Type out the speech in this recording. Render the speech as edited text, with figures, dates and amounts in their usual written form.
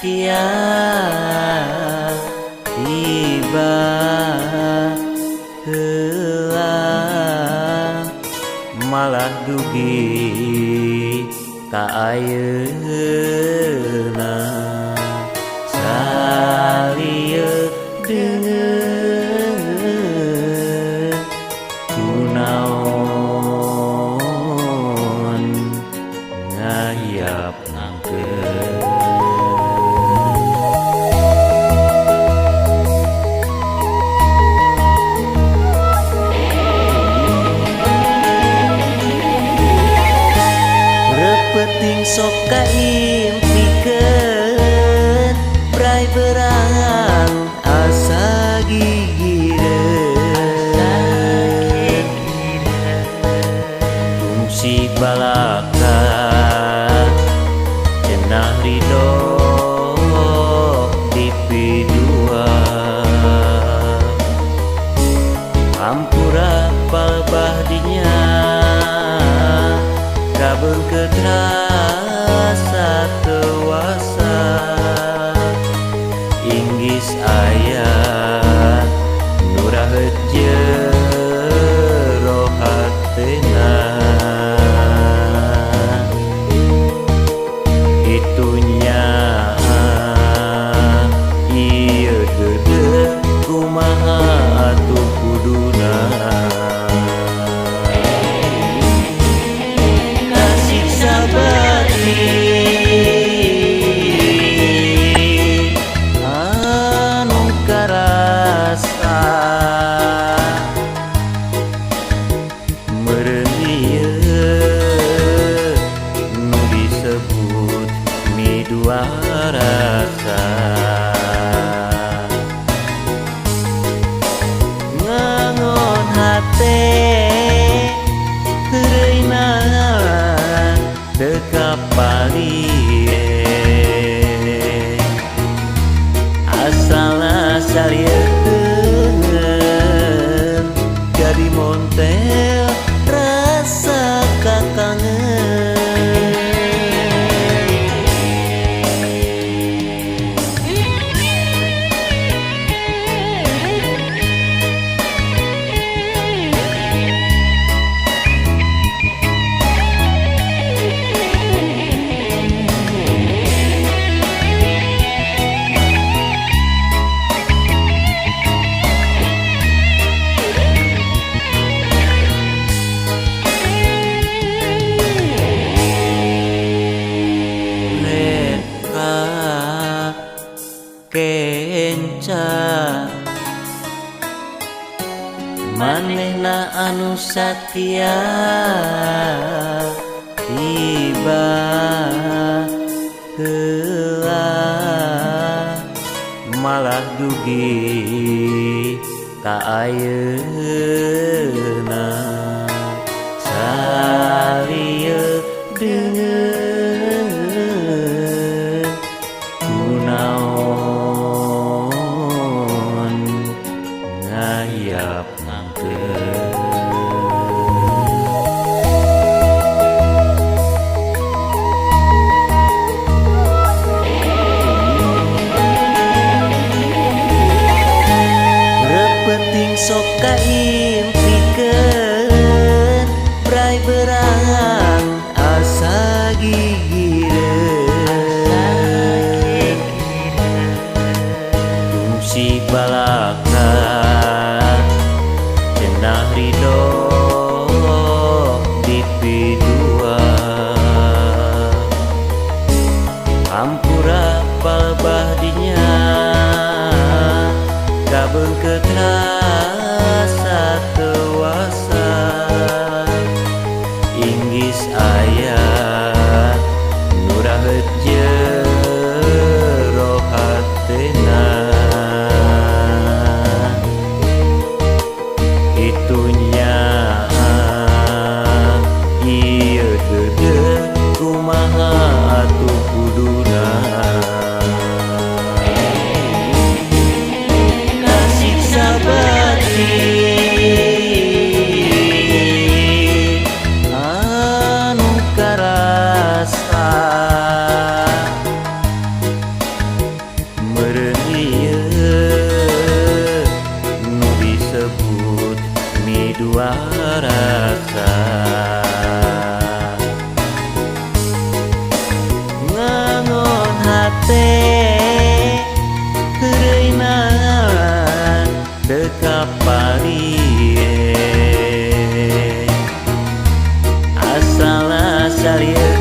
Satia tiba heula malah dugi ka ayeuna salieuk deungeun kunaon ngayap ngangkeun. Repeting sok kaimpikeun brai berang asa gigireun kungsi balaka cenah ridho dipidua hampura palebah dinya kabeungkeut rasa teuasa inggis aya nu raheut jero hatena itunya ieu deudeuh kumaha atuh kuduna kasiksa batin anu karasa meureun ieu nu disebut midua rasa ngangon hate heureuyna teu kapalie asalna salieuk deungeun jadi montel rasa kakangen. Reka kenca manehna anu satia tiba heula malah dugi ka ayeuna salieuk deungeun kunaon ngayap ngangkeun. Repeting sok kaimpikeun brai berang asa gigireun kungsi balaka cenah ridho dipidua hampura palebah dinya kabeungkeut rasa teuasa inggis aya nu raheut jero hatena itunya. Teh heureuyna teu kapalie. Asal salieun.